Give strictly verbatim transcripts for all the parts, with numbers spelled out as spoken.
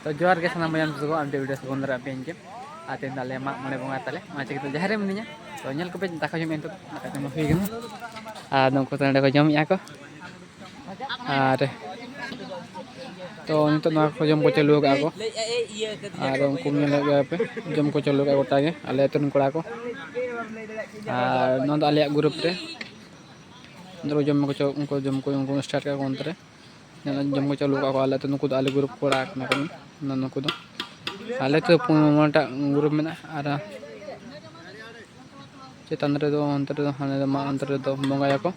ᱛᱚ ᱡᱚᱦᱟᱨ ᱜᱮ ᱥᱟᱱᱟᱢ ᱵᱚᱭᱦᱟ ᱢᱤᱥᱤ ᱠᱚ, ᱟᱢ ᱴᱷᱮᱱ ᱵᱷᱤᱰᱤᱭᱳ ᱥᱟᱵᱚᱱ ᱫᱟᱨᱟ ᱟᱯᱮᱭᱟᱹᱧ ᱜᱮ᱾ ᱟᱨ ᱛᱮᱦᱮᱧ ᱫᱚ ᱟᱞᱮ ᱢᱟᱜ ᱢᱚᱬᱮ ᱵᱚᱸᱜᱟ ᱛᱟᱞᱮ, ᱚᱱᱟ ᱪᱤᱠᱟᱹᱛᱮ ᱡᱟᱦᱮᱨ ᱨᱮ ᱢᱤᱱᱟᱹᱧᱟ᱾ ᱛᱚ ᱧᱮᱞ ᱠᱚᱯᱮ, ᱫᱟᱠᱟ ᱡᱚᱢ ᱮᱱᱛᱮ ᱫᱟᱠᱟ ᱡᱚᱢ ᱦᱩᱭ ᱠᱟᱱᱟ᱾ ᱟᱨ ᱱᱩᱠᱩ ᱫᱚ ᱱᱚᱰᱮ ᱠᱚ ᱡᱚᱢᱮᱫᱼᱟ ᱠᱚ᱾ ᱟᱨ ᱛᱚ ᱱᱤᱛᱚᱜ ᱱᱚᱣᱟ ᱠᱚ ᱡᱚᱢ ᱠᱚ ᱪᱟᱹᱞᱩ ᱟᱠᱟᱫᱼᱟ ᱠᱚ᱾ ᱟᱨ ᱩᱱᱠᱩ ᱧᱮᱞᱮᱫ ᱜᱮᱭᱟ ᱯᱮ, ᱡᱚᱢ ᱠᱚ ᱪᱟᱹᱞᱩ ᱟᱠᱟᱫᱼᱟ ᱜᱚᱴᱟ ᱜᱮ, ᱟᱞᱮ ᱟᱹᱛᱩ ᱨᱮᱱ ᱠᱚᱲᱟ ᱠᱚ᱾ ᱟᱨ ᱱᱚᱣᱟ ᱫᱚ ᱟᱞᱮᱭᱟᱜ ᱜᱨᱩᱯ ᱨᱮ᱾ ᱚᱸᱰᱮ ᱠᱚ ᱡᱚᱢ ᱠᱚ ᱪᱟᱹᱞᱩ, ᱩᱱᱠᱩ ᱡᱚᱢ ᱠᱚ, ᱩᱱᱠᱩ ᱥᱴᱟᱨᱴ ᱠᱟᱜᱼᱟ ᱠᱚ ᱚᱱᱛᱮ ᱨᱮ᱾ ᱡᱚᱢ ᱠᱚ ᱪᱟᱹᱞᱩ ᱠᱟᱜᱼᱟ ᱠᱚ᱾ ᱟᱞᱮ ᱟᱹᱛᱩ, ᱱᱩᱠᱩ ᱫᱚ ᱟᱞᱮ ᱜᱨᱩᱯ ᱠᱚᱲᱟ ᱠᱟᱱᱟ ᱠᱚ᱾ ᱱᱩᱠᱩ ᱫᱚ ᱟᱞᱮ ᱟᱹᱛᱩ ᱯᱩᱱ ᱢᱚᱬᱮᱴᱟᱜ ᱜᱨᱩᱯ ᱢᱮᱱᱟᱜᱼᱟ᱾ ᱟᱨ ᱪᱮᱛᱟᱱ ᱨᱮᱫᱚ, ᱚᱱᱛᱮ ᱨᱮᱫᱚ, ᱦᱟᱱᱮ ᱫᱚ ᱢᱟ, ᱚᱱᱛᱮ ᱨᱮᱫᱚ ᱵᱚᱸᱜᱟᱭᱟᱠᱚ᱾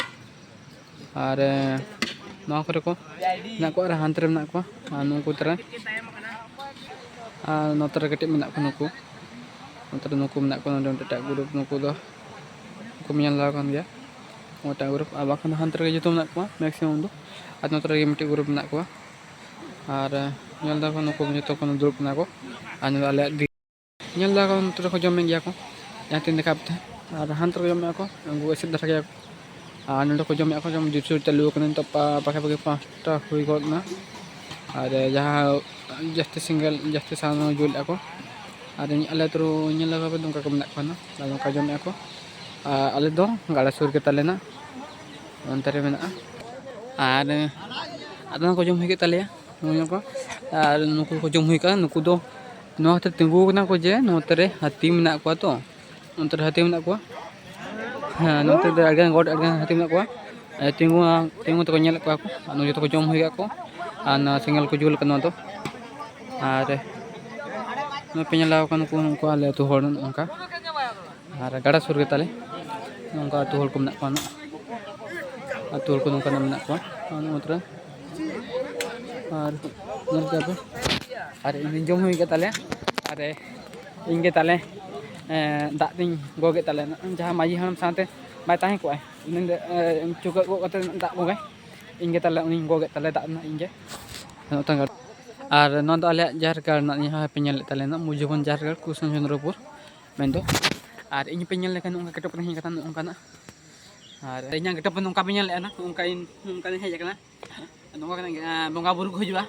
ᱟᱨ ᱱᱚᱣᱟ ᱠᱚᱨᱮ ᱠᱚ ᱢᱮᱱᱟᱜ ᱠᱚᱣᱟ, ᱟᱨ ᱦᱟᱱᱛᱮ ᱨᱮ ᱢᱮᱱᱟᱜ ᱠᱚᱣᱟ᱾ ᱟᱨ ᱱᱩᱠᱩ ᱛᱟᱨᱟ, ᱟᱨ ᱱᱚᱛᱮ ᱨᱮ ᱠᱟᱹᱴᱤᱡ ᱢᱮᱱᱟᱜ ᱠᱚᱣᱟ ᱱᱩᱠᱩ᱾ ᱱᱚᱛᱮ ᱨᱮ ᱱᱩᱠᱩ ᱢᱮᱱᱟᱜ ᱠᱚᱣᱟ, ᱱᱚᱰᱮ ᱢᱤᱫᱴᱮᱱ ᱮᱴᱟᱜ ᱜᱨᱩᱯ, ᱱᱩᱠᱩ ᱫᱚ ᱠᱚ ᱧᱮᱞ ᱫᱟᱲᱮ ᱠᱟᱱ ᱜᱮᱭᱟ, ᱢᱤᱫᱴᱟᱝ ᱜᱨᱩᱯ᱾ ᱟᱨ ᱵᱟᱠᱷᱟᱱ ᱫᱚ ᱦᱟᱱᱛᱮ ᱨᱮᱜᱮ ᱡᱚᱛᱚ ᱢᱮᱱᱟᱜ ᱠᱚᱣᱟ ᱢᱮᱠᱥᱤᱢᱟᱢ ᱫᱚ᱾ ᱟᱨ ᱱᱚᱛᱮ ᱨᱮᱜᱮ ᱢᱤᱫᱴᱮᱱ ᱜᱨᱩᱯ ᱢᱮᱱᱟᱜ ᱠᱚᱣᱟ᱾ ᱟᱨ ᱧᱮᱞ ᱫᱟᱠᱚ ᱱᱩᱠᱩ ᱡᱚᱛᱚ ᱠᱚ ᱫᱩᱲᱩᱵ ᱠᱟᱱᱟ ᱠᱚ᱾ ᱟᱨ ᱱᱚᱰᱮ ᱟᱞᱮᱭᱟᱜ ᱫᱤ-, ᱧᱮᱞ ᱫᱟᱠᱚ ᱱᱚᱛᱮ ᱨᱮᱠᱚ ᱡᱚᱢᱮᱫ ᱜᱮᱭᱟ ᱠᱚ, ᱡᱟᱦᱟᱸ ᱛᱤᱱ ᱫᱮᱠᱷᱟᱣ ᱯᱮ᱾ ᱟᱨ ᱦᱟᱱᱛᱮ ᱨᱮᱠᱚ ᱡᱚᱢᱮᱫᱼᱟ ᱠᱚ, ᱩᱱᱠᱩ ᱮᱥᱮᱫ ᱫᱷᱟᱨᱟ ᱜᱮᱭᱟ ᱠᱚ᱾ ᱟᱨ ᱱᱚᱰᱮ ᱠᱚ ᱡᱚᱢᱮᱫᱼᱟ ᱠᱚ, ᱡᱚᱢ ᱡᱳᱨᱥᱳᱨ ᱪᱟᱹᱞᱩ ᱟᱠᱟᱱᱟ᱾ ᱱᱤᱛᱚᱜ ᱯᱟ-, ᱯᱟᱠᱷᱟ ᱯᱟᱠᱷᱤ ᱯᱟᱸᱪᱴᱟ ᱦᱩᱭ ᱜᱚᱫ ᱮᱱᱟ᱾ ᱟᱨ ᱡᱟᱦᱟᱸ ᱡᱟᱹᱥᱛᱤ ᱥᱮᱸᱜᱮᱞ, ᱡᱟᱹᱥᱛᱤ ᱥᱟᱦᱟᱱ ᱡᱩᱞᱮᱫᱼᱟ ᱠᱚ᱾ ᱟᱨ ᱤᱧ, ᱟᱞᱮ ᱟᱹᱛᱩ ᱨᱮ ᱧᱮᱞ ᱞᱮᱠᱟ ᱠᱚ ᱱᱚᱝᱠᱟ ᱠᱚ ᱢᱮᱱᱟᱜ ᱠᱚᱣᱟ ᱱᱟᱜ᱾ ᱟᱨ ᱱᱚᱝᱠᱟ ᱡᱚᱢᱮᱫᱼᱟ ᱠᱚ᱾ ᱟᱨ ᱟᱞᱮ ᱫᱚ ᱜᱟᱰᱟ ᱥᱩᱨ ᱜᱮ ᱛᱟᱞᱮ ᱱᱟᱜ, ᱚᱱᱛᱮ ᱨᱮ ᱢᱮᱱᱟᱜᱼᱟ᱾ ᱟᱨ ᱟᱫᱚ ᱠᱚ ᱡᱚᱢ ᱦᱩᱭ ᱠᱮᱫ ᱛᱟᱞᱮᱭᱟ, ᱦᱩᱭ ᱠᱚ᱾ ᱟᱨ ᱱᱩᱠᱩ ᱠᱚ ᱡᱚᱢ ᱦᱩᱭ ᱠᱟᱜᱼᱟ᱾ ᱱᱩᱠᱩ ᱫᱚ ᱱᱚᱣᱟ ᱠᱷᱟᱹᱛᱤᱨ ᱛᱤᱸᱜᱩ ᱠᱟᱱᱟ ᱠᱚ ᱡᱮ ᱱᱚᱛᱮ ᱨᱮ ᱦᱟᱹᱛᱤ ᱢᱮᱱᱟᱜ ᱠᱚᱣᱟ ᱛᱚ, ᱚᱱᱛᱮ ᱨᱮ ᱦᱟᱹᱛᱤ ᱢᱮᱱᱟᱜ ᱠᱚᱣᱟ᱾ ᱦᱮᱸ, ᱱᱚᱛᱮ ᱫᱚ ᱟᱹᱰᱤᱜᱟᱱ ᱜᱚᱴ, ᱟᱹᱰᱤᱜᱟᱱ ᱦᱟᱹᱛᱤ ᱢᱮᱱᱟᱜ ᱠᱚᱣᱟ᱾ ᱮ, ᱛᱤᱸᱜᱩ, ᱛᱤᱸᱜᱩ ᱛᱮᱠᱚ ᱧᱮᱞᱮᱫ ᱠᱚᱣᱟ ᱠᱚ᱾ ᱟᱨ ᱱᱩᱭ ᱡᱚᱛᱚ ᱠᱚ ᱡᱚᱢ ᱦᱩᱭ ᱠᱟᱜ ᱠᱚ᱾ ᱟᱨ ᱱᱚᱣᱟ ᱥᱮᱸᱜᱮᱞ ᱠᱚ ᱡᱩᱞ ᱠᱟᱱᱟ ᱱᱚᱣᱟ ᱫᱚ᱾ ᱟᱨ ᱱᱚᱣᱟ ᱯᱮ ᱧᱮᱞ ᱟᱠᱚ ᱠᱟᱱᱟ ᱱᱩᱠᱩ, ᱱᱩᱠᱩ ᱟᱞᱮ ᱟᱹᱛᱩ ᱦᱚᱲ ᱱᱚᱝᱠᱟ᱾ ᱟᱨ ᱜᱟᱰᱟ ᱥᱩᱨ ᱜᱮ ᱛᱟᱞᱮ ᱱᱚᱝᱠᱟ ᱟᱹᱛᱩ ᱦᱚᱲ ᱠᱚ ᱢᱮᱱᱟᱜ ᱠᱚᱣᱟ ᱱᱟᱜ᱾ ᱟᱹᱛᱩ ᱦᱚᱲ ᱠᱚ ᱱᱚᱝᱠᱟᱱᱟᱜ ᱢᱮᱱᱟᱜ ᱠᱚᱣᱟ ᱱᱚᱣᱟ ᱢᱩᱫᱽᱨᱮ᱾ ᱟᱨ ᱧᱮᱞ ᱠᱮᱫᱟ ᱯᱮ᱾ ᱟᱨ ᱤᱧ ᱫᱚᱧ ᱡᱚᱢ ᱦᱩᱭ ᱠᱮᱫ ᱛᱟᱞᱮᱭᱟ᱾ ᱟᱨ ᱤᱧ ᱜᱮ ᱛᱟᱞᱮ, ᱮᱸ, ᱫᱟᱜ ᱫᱚᱧ ᱜᱚᱜᱮᱫ ᱛᱟᱞᱮᱭᱟ ᱱᱟᱜ᱾ ᱡᱟᱦᱟᱸ ᱢᱟᱹᱡᱷᱤ ᱦᱟᱲᱟᱢ ᱥᱟᱶᱛᱮ ᱵᱟᱭ ᱛᱟᱦᱮᱸ ᱠᱚᱜᱼᱟᱭ, ᱩᱱᱤ ᱫᱚ, ᱮᱸ, ᱪᱩᱠᱟᱹᱜ ᱜᱚᱜ ᱠᱟᱛᱮ ᱫᱟᱜ ᱜᱚᱜᱟᱭ᱾ ᱤᱧ ᱜᱮ ᱛᱟᱞᱮ ᱩᱱᱤᱧ ᱜᱚᱜᱮᱫ ᱛᱟᱞᱮ ᱫᱟᱜ ᱨᱮᱱᱟᱜ ᱤᱧ ᱜᱮ᱾ ᱱᱚᱜᱼᱚ ᱱᱚᱝᱠᱟ᱾ ᱟᱨ ᱱᱚᱣᱟ ᱫᱚ ᱟᱞᱮᱭᱟᱜ ᱡᱟᱦᱮᱨ ᱜᱟᱲ ᱨᱮᱱᱟᱜ, ᱡᱟᱦᱟᱸ ᱯᱮ ᱧᱮᱞᱮᱫ ᱛᱟᱞᱮ ᱱᱟᱜ, ᱢᱩᱡᱷᱩᱵᱚᱱ ᱡᱟᱦᱮᱨ ᱜᱟᱲ, ᱠᱨᱤᱥᱱᱚ ᱪᱚᱱᱫᱨᱚᱯᱩᱨ ᱢᱮᱱᱫᱚ᱾ ᱟᱨ ᱤᱧ ᱯᱮ ᱧᱮᱞ ᱞᱮᱠᱷᱟᱱ ᱱᱚᱝᱠᱟ ᱠᱮᱴᱚᱜ ᱠᱟᱱᱟ, ᱦᱮᱡ ᱠᱟᱛᱮ ᱱᱚᱝᱠᱟᱱᱟᱜ᱾ ᱟᱨ ᱤᱧᱟᱹᱜ ᱜᱮᱴᱟᱯ ᱱᱚᱝᱠᱟ ᱯᱮ ᱧᱮᱞ ᱞᱮᱫᱼᱟ ᱱᱟᱜ, ᱱᱚᱝᱠᱟ ᱤᱧ, ᱱᱚᱝᱠᱟ ᱤᱧ ᱦᱮᱡ ᱟᱠᱟᱱᱟ᱾ ᱱᱚᱝᱠᱟ ᱠᱟᱱᱟ, ᱮᱸ, ᱵᱚᱸᱜᱟ ᱵᱩᱨᱩ ᱠᱚ ᱦᱤᱡᱩᱜᱼᱟ᱾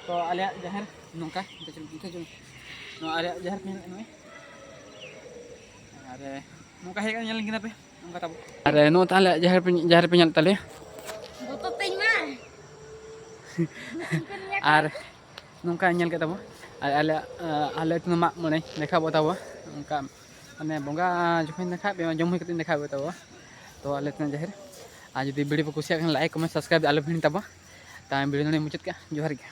ᱛᱚ ᱟᱞᱮᱭᱟᱜ ᱡᱟᱦᱮᱨ ᱱᱚᱝᱠᱟ ᱱᱚᱣᱟ ᱟᱞᱮᱭᱟᱜ ᱡᱟᱦᱮᱨ ᱯᱮ ᱧᱮᱞ ᱱᱚᱜᱼᱚᱭ᱾ ᱟᱨ ᱱᱚᱝᱠᱟ ᱦᱮᱡ ᱠᱟᱛᱮ ᱧᱮᱞ ᱠᱮᱫᱟ ᱯᱮ ᱱᱚᱝᱠᱟ ᱛᱟᱵᱚ᱾ ᱟᱨ ᱱᱚᱜᱼᱚᱭ ᱛᱟᱦᱚᱞᱮ ᱡᱟᱦᱮᱨ ᱯᱮ, ᱡᱟᱦᱮᱨ ᱯᱮ ᱧᱮᱞ ᱛᱟᱞᱮᱭᱟ᱾ ᱵᱚᱛᱚᱨ ᱛᱮᱧ ᱢᱟ᱾ ᱟᱨ ᱱᱚᱝᱠᱟ ᱧᱮᱞ ᱠᱮᱫ ᱛᱟᱵᱚ᱾ ᱟᱨ ᱟᱞᱮ, ᱟᱞᱮ ᱟᱹᱛᱩ ᱢᱟᱜ ᱢᱚᱬᱮ ᱫᱮᱠᱷᱟᱣ ᱵᱚ ᱛᱟᱵᱚ᱾ ᱚᱱᱠᱟ ᱢᱟᱱᱮ ᱵᱚᱸᱜᱟ ᱡᱚᱠᱷᱚᱱ ᱫᱮᱠᱷᱟᱣ ᱯᱮ, ᱡᱚᱢ ᱦᱩᱭ ᱠᱟᱛᱮ ᱫᱮᱠᱷᱟᱣ ᱯᱮ ᱛᱟᱵᱚ᱾ ᱛᱚ ᱟᱞᱮ ᱟᱹᱛᱩ ᱡᱟᱦᱮᱨ᱾ ᱟᱨ ᱡᱩᱫᱤ video ᱯᱮ ᱠᱩᱥᱤᱭᱟᱜ ᱠᱷᱟᱱ like, comment, subscribe ᱟᱞᱚ ᱯᱮ ᱦᱤᱲᱤᱧ ᱛᱟᱵᱚ᱾ ᱛᱟᱭᱚᱢ video ᱱᱚᱰᱮ ᱢᱩᱪᱟᱹᱫ ᱠᱟᱜᱼᱟ᱾ ᱡᱚᱦᱟᱨ ᱜᱮ᱾